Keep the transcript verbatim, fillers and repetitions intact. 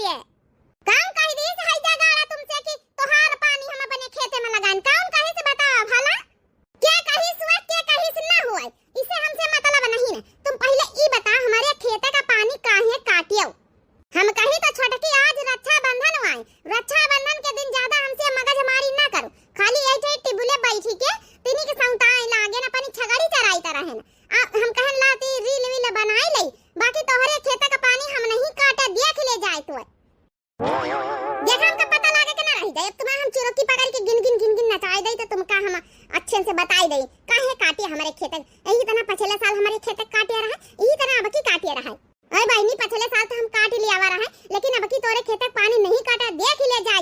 कौन कहि दिहिस है जगाड़ा तुमसे कि तोहार पानी हम अपने खेते में लगाइन? कौन कहिस बतावा भला? के कहिस हुए, के कहिस ना हुए, इसे हमसे मतलब नहीं है। तुम पहिले ई बताओ, हमरे खेते का पानी काहे काटियो? हम कही तो छोटकी, आज रक्षाबंधन हुआ है, रक्षाबंधन के दिन ज्यादा हमसे मगजमारी ना करो, खाली यही ठे टिबुले बैठी के तिनी के सौताए लागे न, अपनी छगड़ी चराई तरह है ना। आ, हम कहन ला ती रील वील बनाई लई, बाकी तोहरे खेत का पानी हम नहीं काटे, देख ले जाए तो। देखा, हमका पता लागे के ना रह जाए, अब तुम्हें हम चुरकी पकड़ के गिन गिन गिन गिन नचाए दई तो तुमका हम अच्छे से बताई दई काहे काटे हमरे खेत। यही तना पछले साल हमरे खेत काटे रहा, यही तना अब की काटे रहा। अरे बहिनी, पछले साल तो हम काट लियावा रहा, लेकिन अब की तोरे खेत पानी नहीं काटा, देख ले जाए।